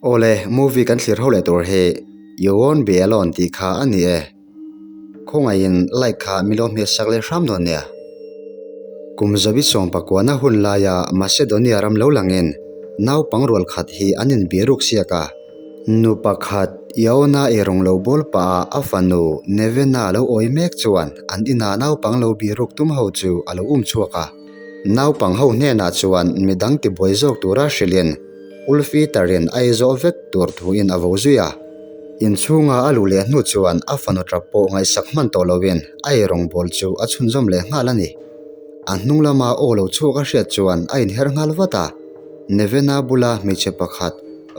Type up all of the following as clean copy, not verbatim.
Awle, movie kan thlir ho leh tur hi You Won't Be Alone tih kha a ni e. Khawngaihin like kha mi lo hmeh sak leh hram dawn nia. Kum zabi sawm pakuana hun laia Macedonia ram lo langin naupang rual khat hi an inbiruk siak a. Nu pakhat Iona eirawng lo bawl pah a a fanu Nevena lo awi mek chuan an inah naupang lo biruk tum ho chu a lo um chhuak a. Naupang ho hnenah chuan midang tibuai zawk tura hrilhin Ulfi tarin a ei zawh vek tur thuin a vo zui a. Inchhunga a luh leh hnu chuan a fanu tap pawh ngaihsak hman tawh loin a ei rawngbawl chu a chhunzawm leh nghal a ni. A hnung lama aw lo chhuak a hriat chuan a inher nghal vat a. Nevena bula hmeichhe pakhat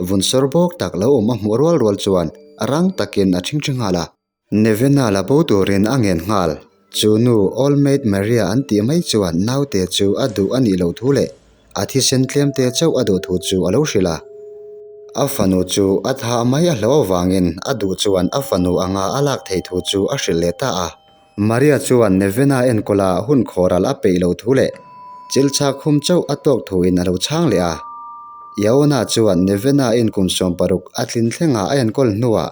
vun sawr bawk tak lo awm a hmuh rual rual chuan rang takin a ṭhingṭhi nghal a. Nevena la bo turin a ngen nghal. Chu nu Old Maid Maria an tih mai chuan naute chu a duh a nih loh thu leh a thisen tlemte chauh a duh thu chu a lo hrilh a. A fanu chu a thah mai a hlauh avangin a duh chuan a fanu anga a lak theih thu chu a hrilh leh ta a. Maria chuan Nevena enkawla hun khawral a peih loh thu leh chilchak hum chauh a tawk thuin a lo chhang leh a. Yaona chuan Nevena in kum 16 a tlin thlenga a enkawl hnuah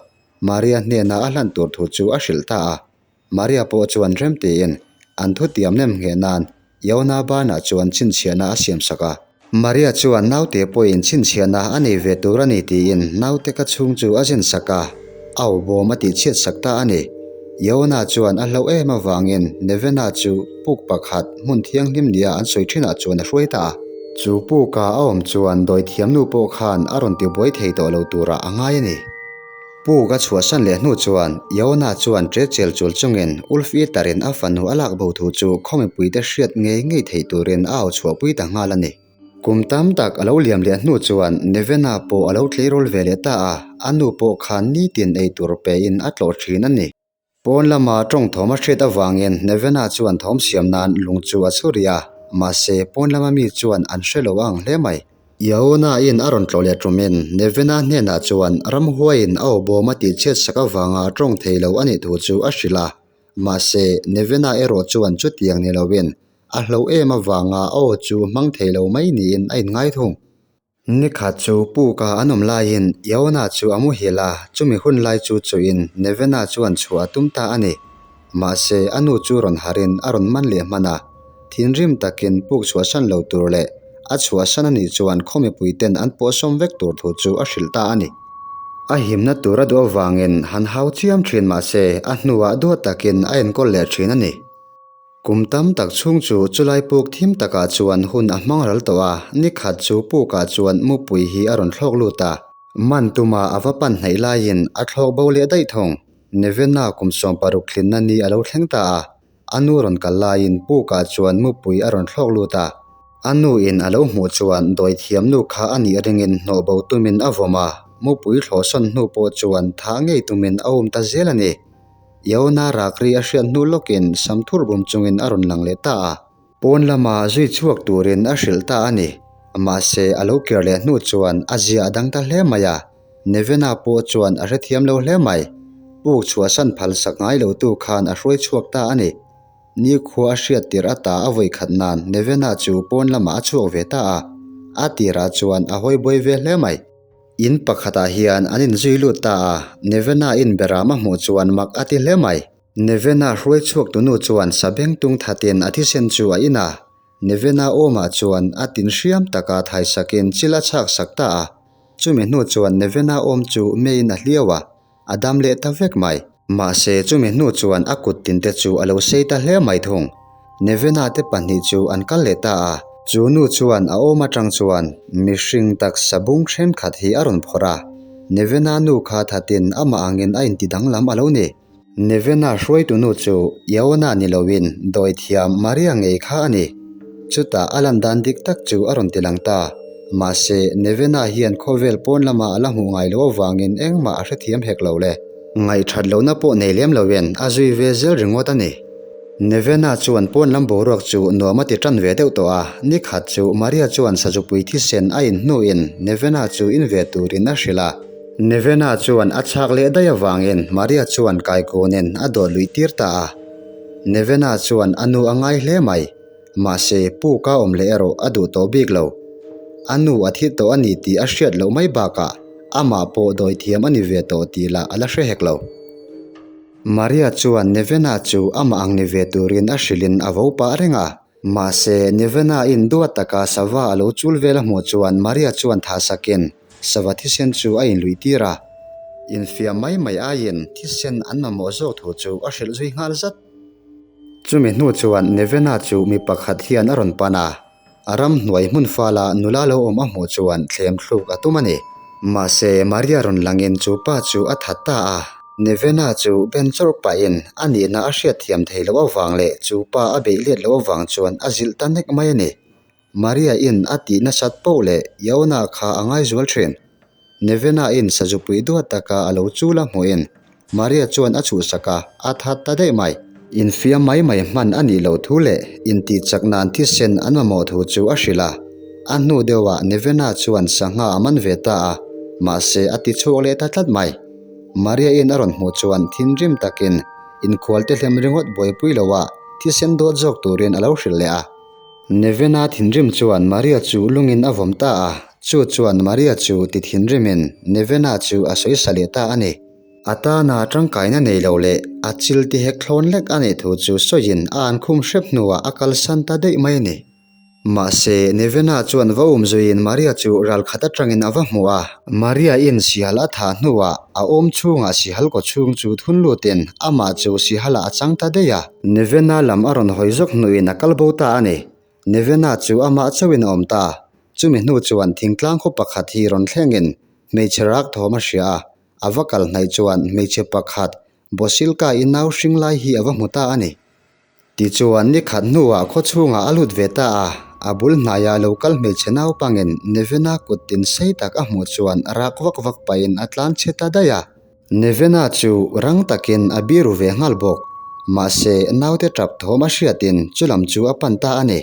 Maria hnena a hlan tur thu chu a hrilh ta a. Maria pawh chuan rem tiin an thutiam nem ngheh nan Iona banah chuan chhinchhiahna a siam sak a. Maria chuan naute pawhin chhinchhiahna a nei ve tur a ni tiin naute ka chhung chu a zin sak a, au bawm a tihchhiat sak ta a ni. Iona chuan a hlauh em avangin Nevena chu puk pakhat hmun thianghlim nia an sawi thinah chuan a hruai ta a. Chu puka a awm chuan dawithiamnu pawh khan a rawn tibuai thei tawh lo turah a ngai a ni. Puk a chhuahsan leh hnu chuan Iona chuan ṭe chel chul chungin Ulf Eater-in a fanu a lak bo thu chu khaw mipuite hriat ngei ngei theih turin a au chhuahpui ta nghal a ni. Kum tam tak a lo liam leh hnu chuan Nevena pawh a lo tleirawl ve leh ta a, a nu pawh khan nitin ei tur pein a tlawh ṭhin a ni. Pawn lama tawng thawm a hriat avangin Nevena chuan thawm siam nan lung chu a chhu rih a, mahse pawn lama mi chuan an hre lo ang hle mai. Yaona-in a rawn tlawh leh tumin Nevena hnenah chuan ramhuaiin a awbawm a tihchhiat sak avanga tawng thei lo a nih thu chu a hrilh a, mahse Nevena erawh chuan chutiang ni loin a hloh em avanga a aw chu hmang thei lo mai niin a inngai thung. Nikhat chu puka an awm laiin Iona chu a muhil a, chumi hun lai chu chuin Nevena chuan chhuah a tum ta a ni. Mahse, a nu chu rawn harin a rawn man leh hman a. Thinrim takin puk chhuahsan lo tur leh a chhuahsan a nih chuan khaw mipuiten an pawhsawm vek tur thu chu a hrilh ta a ni. A himna tur a duh avangin han hau chiam thin mahse a hnuah duat takin a enkawl leh thin a ni. Kum tam tak chhung chu chulai puk thim takah chuan hun a hmang ral tawh a, ni khat chu pukah chuan mupui hi a rawn thlawk lut a. Man tuma a va pan hnaih laiin a thlawk bo leh daih thung. Nevena kum 60 thlinna ni a lo thleng ta a, a nu rawn kal laiin pukah chuan mupui a rawn thlawk lut a. A nuin a lo hmuh chuan dawithiam nu kha a nih ringin hnawh bo tumin a vawm a, mupui thlawhsawn hnu pawh chuan thah ngei tumin a um ta zel a ni. Iona rakri a hriat hnu lawkin sam thur bum chungin a rawn lang leh ta a. Pawn lama zui chhuak turin a hrilh ta a ni. Mahse, a lo kir leh hnu chuan a zia a dang ta hle mai a. Nevena pawh chuan a hrethiam lo hle mai. Puk chhuahsan phal sak ngai lotu khan a hruai chhuak ta a ni. Nikhua a hriat tirh ata a vawi khat nan Nevena chu pawn lamah a chhuak ve ta a. A tirah chuan a hawi buai ve hle mai. In pakhatah hian an inzui lut ta a, Nevena in beram a hmuh chuan mak a ti hle mai. Nevena hruai chhuak tunu chuan sabeng tung thatin a thisen chu a in a, Nevena awmah chuan a tin hriam taka thaisakin chil a chhak sak ta a. Chumi hnu chuan Nevena awm chu meiin a hliau a, A dam leh ta vek mai. Mahse, chumi hnu chuan a kut tinte chu a lo sei ta hle mai thung. Nevena te pahnih chu an kal leh ta a. Chu nu chuan a awm atang chuan mihring taksa bung thenkhat hi a rawn phawrh a. Nevena nu kha thatin amah angin a inti danglam a lo ni. Nevena hruaitu nu chu Iona ni loin dawithiam Maria ngei kha a ni. Chutah a lan dan dik tak chu a rawn ti lang ta. Mahse, Nevena hian khawvel pawn lama a la hmuh ngai loh avangin engmah a hrethiam hek lo le. Ngaihṭhat lohna pawh nei lem loin a zui ve zel ringawt a ni. Nevena chuan pawn lam boruak chu nuam a ti ṭan ve deuh tawh a, ni khat chu Maria chuan sazupui thisen a in hnuin Nevena chu in ve turin a hrilh a. Nevena chuan a chhak leh daih avangin Maria chuan kaikunin a dawt luih tir ta a. Nevena chuan a nu a ngai hle mai. Mahse, pu ka awm leh erawh a duh tawh bik lo. A nu a thi tawh a ni tih a hriat loh mai bakah Amah pawh dawithiam a ni ve tawh tih lah a la hre hek lo. Maria chuan Nevena chu amah ang ni ve turin a hrilhin a vo pah reng a. Mahse, Nevena-in duat taka sava a lo chul vel a hmuh chuan Maria chuan tha sakin sava thisen chu a inluih tir a. Infiam mai mai aiin thisen an mamawh zawk thu chu a hrilh zui nghal zat. Chumi hnu chuan Nevena chu mi pakhat hian a rawn pan a. A ramhnuai hmun fala nula lo awm a hmuh chuan thlem thluk a tum a ni. Mahse, Maria rawn langin chu pa chu a that ta a. Nevena chu ben chawrh pahin a nihna a hriatthiam thei loh avang leh chu pa a beih let loh avang chuan a zilh ta nek mai a ni. Maria-in a tih nasat poh leh Iona kha a ngaizual thin. Nevena-in sazupui duat taka a lo chul a hmuhin Maria chuan a chhuhsak a, a that ta daih mai. Infiam mai mai hman a nih loh thu leh intihchak nan thisen an mamawh thu chu a hrilh a. A hnu deuhah Nevena chuan sangha a man ve ta a, mahse a ti chhuak leh ta tlat mai. Maria-in a rawn hmuh chuan thinrim takin inkhualte hlem ringawt buaipui loah thisen dawt zawk turin a lo hrilh leh a. Nevena thinrim chuan Maria chu lungin a vawm ta a, chu chuan Maria chu ti thinrimin Nevena chu a sawi sa leh ta a ni. A tana tangkaina nei lo leh a chil ti hek thlawn lek a nih thu chu sawiin a an khum hrep hnuah a kalsan ta daih mai a ni. Mahse, Nevena chuan va um zuiin Maria chu ral khat atangin a va hmu a. Maria-in sihal a thah hnuah a awm chhungah sihal kaw chhung chu thun lutin amah chu sihalah a chang ta daih a. Nevena lam a rawn hawi zawk hnuin a kal bo ta a ni. Nevena chu amah chauhin a awm ta. Chumi hnu chuan thingtlang khaw pakhat hi rawn thlengin hmeichhe rak thawm a hria a, a va kal hnaih chuan hmeichhe pakhat Bosilka-i nau hring lai hi a va hmu ta a ni. Tichuan ni khat hnuah khaw chhungah a lut ve ta a, a bul hnaiah lo kal hmeichhe naupangin Nevena kut tin sei tak a hmuh chuan rak vak vak pahin a tlan chhe ta daih a. Nevena chu rang takin a biru ve nghal bawk. Mahse, naute tap thawm a hriatin chulam chu a pan ta a ni.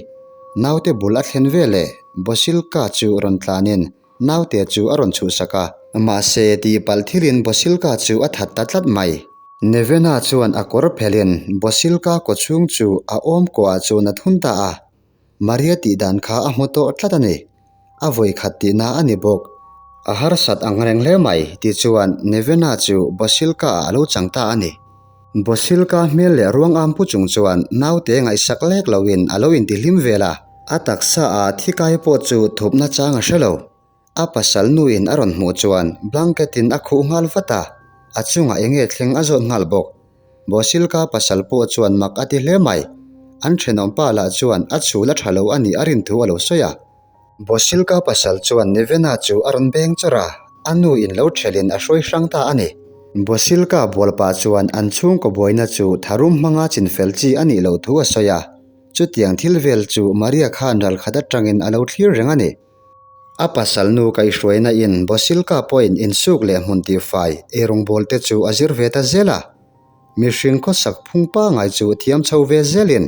Naute bul a thlen veleh Bosilka chu rawn tlanin naute chu a rawn chhuhsak a. Mahse, tihpalh thilin Bosilka chu a that ta tlat mai. Nevena chuan a kawr phelhin Bosilka kawchhung chu a awm kuahah chuan a thun ta a, Maria tih dan kha a hmu tawh tlat a ni. A vawi khat tihna a ni bawk. A harsat ang reng hle mai tih chuan Nevena chu Bosilka-ah a lo chang ta a ni. Bosilka hmel leh ruang am pu chung chuan naute ngaihsak lek loin a lo intihlim vel a, a taksa-ah thi kai pawh chu thupna chang a hre lo. A pasal nuin a rawn hmuh chuan blanket in a khuh nghal vat a, a chungah eng nge thleng a zawt nghal bawk. Bosilka pasal pawh chuan mak a ti hle mai. An thenawm pa lah chuan a chhul a tha lo a nih a rin thu a lo sawi a. Bosilka pasal chuan Nevena chu a rawn beng chawrh a, a nu in lo thelin a hruai hrang ta a ni. Bosilka bualpah chuan an chhungkaw buaina chu tharum hmanga chinfel chi a nih loh thu a sawi a, chutiang thil vel chu Maria khan ralkhat atangin a lo thlir reng a ni. A pasal nu kaihhruaina in Bosilka pawhin insuk leh hmun tihfai eirawngbawl te chu a zir ve ta zel a. Mihring khawsak phung pangai chu thiam chho ve zelin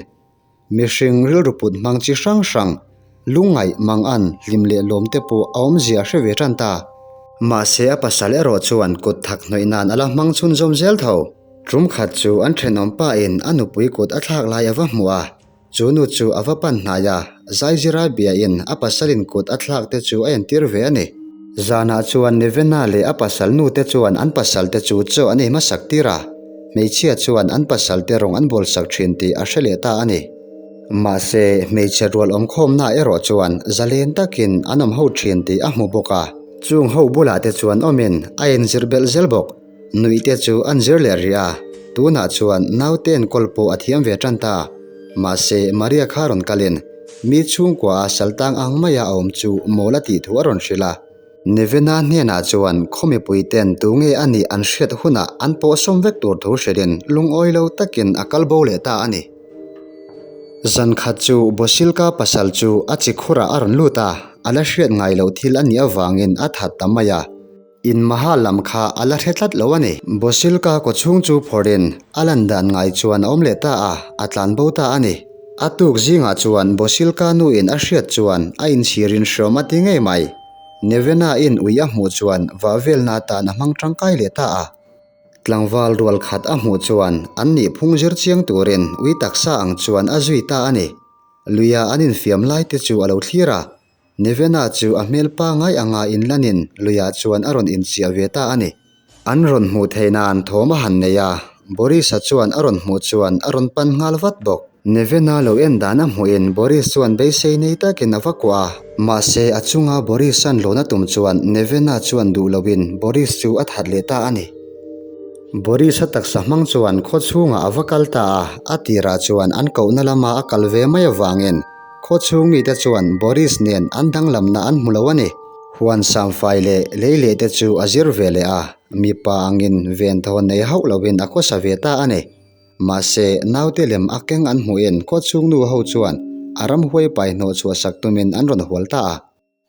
mihring rilru put hmang chi hrang hrang, lungngaih, mangan, hlim leh lawm te pawh a awmzia a hre ve tan ta. Mahse a pasal erawh chuan kut thak hnawih nan a la hmang chhunzawm zel tho. Tum khat chu an thenawm pa in a nupui kut a thlak lai a va hmu a. Chu nu chu a va pan hnai a, Zaizira biain a pasalin kut a thlak te chu a entir ve a ni. Zanah chuan Nevena leh a pasal nu te chuan an pasal te chu chaw an ei hmasak tir a, hmeichhia chuan an pasal te rawng an bawlsak thin tih a hre leh ta a ni. Mahse, hmeichhe rual awmkhawmna erawh chuan zalen takin an awm ho thin tih a hmu bawk a. Chung ho bulah te chuan awmin a inzir belh zel bawk. Nuih te chu an zir leh rih a, tunah chuan naute enkawl pawh a thiam ve tan ta. Mahse, Maria kha rawn kalin mi chhungkua a saltang ang maia a awm chu mawl a tih thu a rawn hrilh a. Nevena hnenah chuan khaw mipui ten tu nge a nih an hriat hunah an pawh sawm vek tur thu hrilhin lungawi lo takin a kal bo leh ta a ni. Zan khat chu Bosilka pasal chu a chi khurah a rawn lut a, a la hriat ngai loh thil a nih avangin a that ta mai a. In maha lam kha a la hre tlat lo a ni. Bosilka kawchhung chu phawrhin a lan dan ngai chuan a awm leh ta a, a tlan bo ta a ni. A tuk zingah chuan Bosilka nuin a hriat chuan a inchhirin hrawm a ti ngei mai. Nevena-in ui a hmuh chuan vah velna atan a hmang tangkai leh ta a. Tlangval rual khat a hmuh chuan an nih phung zir chiang turin ui taksa ang chuan a zui ta a ni. Luia an infiam lai te chu a lo thlir a. Nevena chu a hmel pangai anga inlanin luiah chuan a rawn inchiah ve ta a ni. An rawn hmuh theih nan thawm a han nei a, Boris-a chuan a rawn hmuh chuan a rawn pan nghal vat bawk. Nevena lo en dan a hmuhin Boris chuan beisei nei takin a va kuah a, mahse a chunga Boris-a'n lawn a tum chuan Nevena chuan duh loin Boris chu a that leh ta a ni. Boris-a taksa hmang chuan khaw chhungah a va kal ta a, a tirah chuan an kohna lama a kal ve mai avangin Khaw chhung mite chuan Boris nen an danglamna an hmu lo a ni. Huan samfai leh lei leh te chu a zir ve leh a, mipa angin venthawn nei hauh loin a khawsa ve ta a ni. Mahse, naute lem a keng an hmuhin khaw chhung nu ho chuan a ramhuai pai hnawh chhuah sak tumin an rawn hual ta a.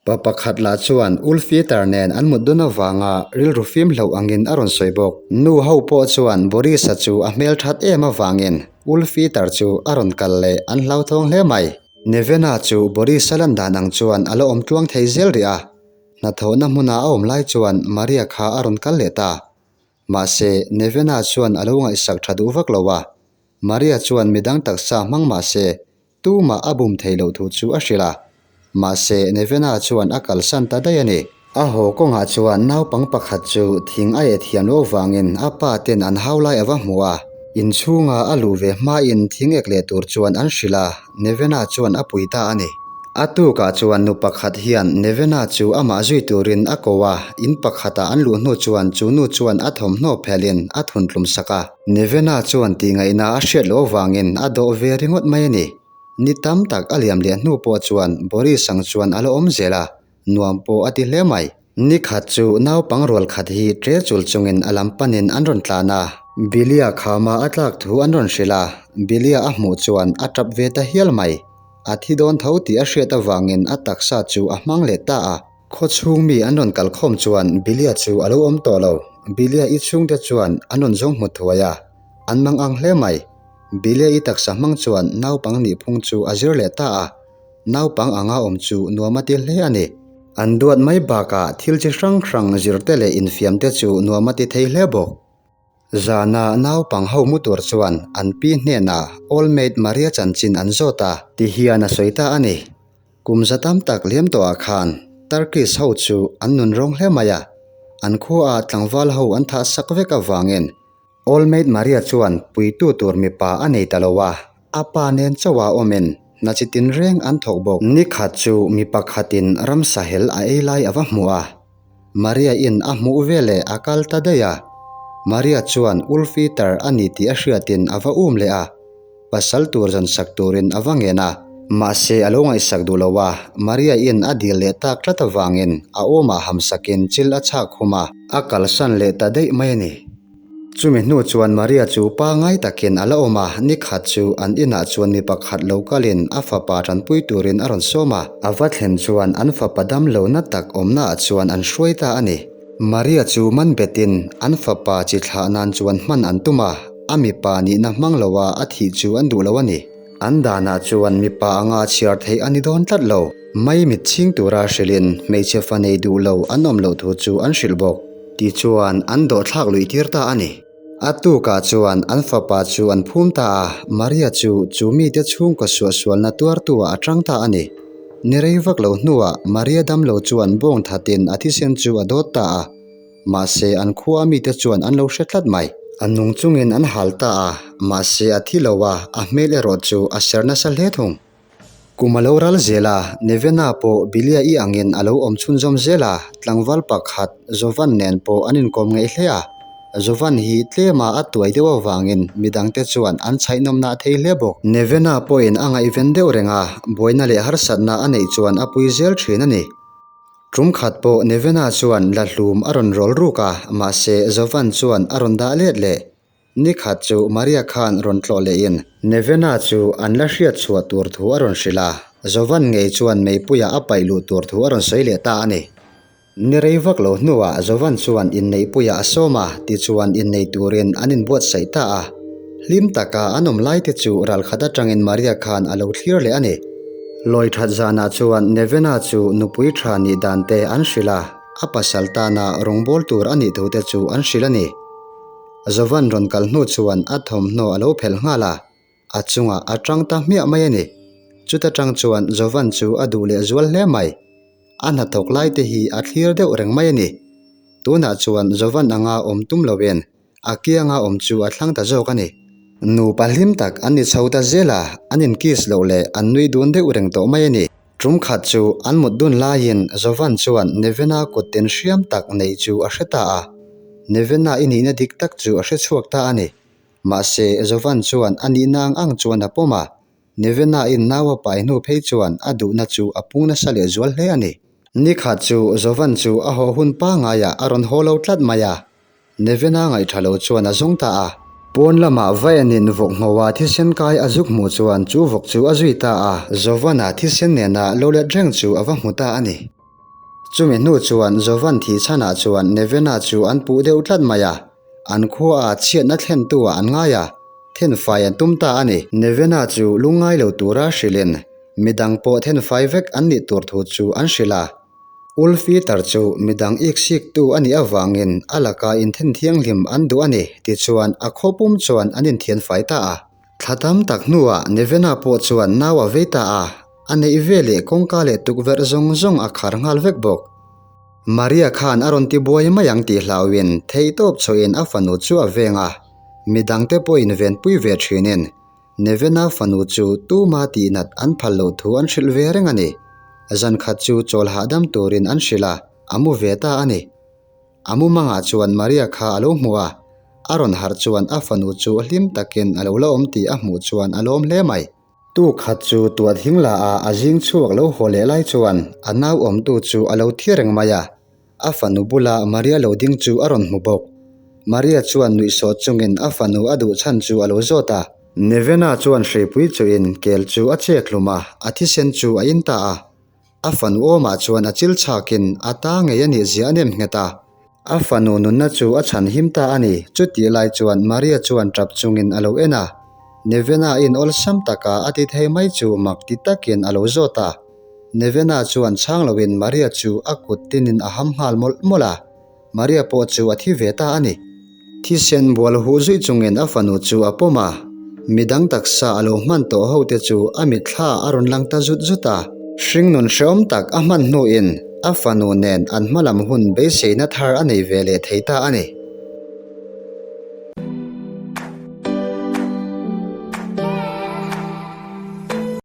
Pa pakhat lah chuan Ulfieter nen an mut dun avanga rilru fim hloh angin a rawn sawi bawk. Nu ho pawh chuan Boris-a chu a hmel that em avangin Ulfieter chu a rawn kal leh an hlauthawng hle mai. Nevena chu Boris-a lan dan ang chuan a la awm tluang thei zel rih a. Hnathawhna hmuna a awm lai chuan Maria kha a rawn kal leh ta. Mahse, Nevena chuan a lo ngaihsak tha duh vak lo a. Maria chuan midang taksa hmang mah se, Tumah a bum thei loh thu chu a hrilh a, mahse Nevena chuan a kalsan ta daih a ni. A haw kawngah chuan naupang pakhat chu thing a eh thiam loh avangin a pa ten an hau lai a va hmu a. Inchhunga a luh ve hmain thing ek leh tur chuan an hrilh a, Nevena chuan a pui ta a ni. A tukah chuan nu pakhat hian Nevena chu amah zui turin a ko a, in pakhata an luh hnu chuan chu nu chuan a thawmhnaw phelhin a thuntlum sak a. Nevena chuan tihngaihna a hriat loh avangin a dawh ve ringawt mai a ni. Ni tam tak a liam leh hnu pawh chuan Boris ang chuan a la awm zel a, nuam pawh a ti hle mai. Ni khat chu naupang rual khat hi ṭe chul chungin a lam panin an rawn tlan a. Billy-a khama a tlak thu an rawn hrilh a, Billy-a a hmuh chuan a ṭap ve ta hial mai. A thi dawn tho tih a hriat avangin a taksa chu a hmang leh ta a. Khaw chhung mi an rawn kal khawm chuan Billy-a chu a lo awm tawh lo. Billy-a i chhungte chuan an rawn zawng hmu thuai a, an mang ang hle mai. Billy-a i taksa hmang chuan naupang nihphung chu a zir leh ta a, naupang anga awm chu nuam a ti hle a ni. An duat mai bakah thil chi hrang hrang zirte leh infiamte chu nuam a ti thei hle bawk. Zana naupang ho mu tur chuan an pi hnenah Old Maid Maria chanchin an zawt a. Ti hian a sawi ta a ni. Kum za tam tak liam tawhah khan Turkish ho chu an nun rawng hle mai a, an khuaah tlangval ho an thah sak vek avangin Old Maid Maria chuan puitu tur mipa a nei ta lo a, a pa nen chauha awmin hna chi tinreng an thawk bawk. Ni khat chu mi pakhatin ramsa hel a ei lai a va hmu a. Maria in a hmuh veleh a kal ta daih a. Maria chuan Ulfiter a ni tih a hriatin a va um leh a, pasal tur zawn sak turin a va ngen a. Mahse a lo ngaihsak duh lo a, Maria in a dil leh tak tlat avangin a awmah hamsakin chil a chhak khum a. A kalsan leh ta daih mai a ni. Chumi hnu chuan Maria chu pangai takin a la awm a, ni khat chu an inah chuan mi pakhat lo kalin a fapa tanpui turin a rawn sawm a. A va thlen chuan an fapa dam lohna tak awmnaah chuan an hruai ta a ni. Maria chu man betin an fapa chi thlah nan chuan hman an tum a, a mipa nihna hmang loa a thih chu an duh lo a ni. An danah chuan mipa anga chhiar theih a ni dawn tlat lo. Maimit chhing tura hrilhin hmeichhe fa nei duh lo an awm loh thu chu an hrilh bawk. Tichuan an dawhthlak luih tir ta a ni. A tukah chuan an fapa chu an phum ta a, Maria chu chu mite chhungkaw suahsualna tuartu-ah a tang ta a ni. Ni rei vak lo hnuah Maria damlo chuan bawng thatin a thisen chu a dawt ta a. Mahse an khua mite chuan an lo hre tlat mai. A nung chungin an hal ta a, mahse a thi lo a, a hmel erawh chu a ser nasa hle thung. Kum a lo ral zel a, Nevena pawh Bilia-i angin a lo awm chhunzawm zel a, tlangval pakhat Jovan nen pawh an inkawm ngeih hle a. Jovan hi tlema a tuai deuh avangin midangte chuan an chhaihnawmna a thei hle bawk. Nevena pawhin a ngaihven deuh reng a, buaina leh harsatna a neih chuan a pui zel thin a ni. Tum khat pawh Nevena chuan la hlum a rawn rawl ruk a, mahse Jovan chuan a rawn dah let leh. Ni khat chu Maria khan rawn tlawh lehin Nevena chu an la hriat chhuah tur thu a rawn hrilh a, Jovan ngei chuan meipuia a paih luh tur thu a rawn sawi leh ta a ni. Ni rei vak lo hnuah Jovan chuan inneihpuiah a sawm a, tichuan innei turin an inbuatsaih ta a. Hlim taka an awm lai te chu ralkhat atangin Maria khan a lo thlir leh a ni. Lawi that zanah chuan Nevena chu nupui tha nih dan te an hrilh a, a pasal tana rawngbâwl tur a nih thu te chu an hrilh a ni. Jovan rawn kal hnu chuan a thawmhnaw a lo phelh nghal a, a chungah a tang ta hmiah mai a ni. Chuta tang chuan Jovan chu a duh leh zual hle mai. A hnathawk lai te hi a thlir deuh reng mai a ni. Tunah chuan Jovan anga awm tum loin a kianga awm chu a thlang ta zawk a ni. Nupa hlim tak an ni chho ta zel a, an inkiss loh leh an nui dun deuh reng tawh mai a ni. Tum khat chu an mut dun laiin Jovan chuan Nevena kut tin hriam tak neih chu a hre ta a. Nevena i nihna dik tak chu a hre chhuak ta a ni. Mahse, Jovan chuan a nihna ang ang chuan a pawm a. Nevena-in nau a pai hnu phei chuan a duhna chu a pung nasa leh zual hle a ni. Ni khat chu Jovan chu a haw hun pangaiah a rawn haw lo tlat mai a. Nevena ngaihṭha lo chuan a zawng ta a. Pawn lamah vaenin vawk nghoa thisen kai a zuk hmuh chuan chu vawk chu a zui ta a. Jovana thisen nena lo let reng chu a va hmu ta a ni. Chumi hnu chuan Jovan thih chhanah chuan Nevena chu an puh deuh tlat mai a. An khuaah chhiatna thlentu ah an ngai a, thenfai an tum ta a ni. Nevena chu lungngai lo tura hrilhin midang pawh thenfai vek an nih tur thu chu an hrilh a. Ulfitar chu midang iksiktu a nih avangin a laka inthen thianghlim an duh a ni tichuan a khaw pum chuan an inthian fai ta a. Thla tam tak hnuah Nevena pawh chuan nau a vei ta a, a neih ve leh kawngka leh tukverh zawng zawng a khar nghal vek bawk. Maria khan a rawn ti buai mai ang tih hlauhin theihtawp chhuahin a fanu chu a veng a, midangte pawhin venpui ve thinin Nevena fanu chu tuma tihnat an phal loh thu an hrilh ve reng a ni. Zan khat chu chawl hahdam turin an hrilh a, a mu ve ta a ni. A mumangah chuan Maria kha a lo hmu a, a rawn harh chuan a fanu chu hlim takin a lo la awm tih a hmuh chuan a lawm hle mai. Tu khat chu tuah thing la a a zing chhuak lo haw leh lai chuan a nau awmtu chu a lo thi reng mai a. A fanu bula Maria lo ding chu a rawn hmu bawk. Maria chuan nuihsawh chungin a fanu a duh chhan chu a lo zawt a. Nevena chuan hreipui chuhin kel chu a chek hlum a, a thisen chu a in ta a. A fanu awmah chuan a chil chhakin a ta ngei a nih zia a nem nghet a. A fanu nunna chu a chhan him ta a ni. Chutih lai chuan Maria chuan tap chungin a lo en a. Nevena in awlsam taka a ti thei mai chu mak ti takin a lo zawt a. Nevena chuan chhang loin Maria chu a kut tinin a ham nghal mawlh mawlh a, Maria pawh chu a thi ve ta a ni. Thisen bual huh zuih chungin a fanu chu a pawm a, midang taksa a lo hman tawh ho te chu a mitthla a rawn lang ta zut zut a. Hringnun hrehawm tak a hman hnuin a fanu nen an hmalam hun beiseina thar a nei ve leh thei ta a ni.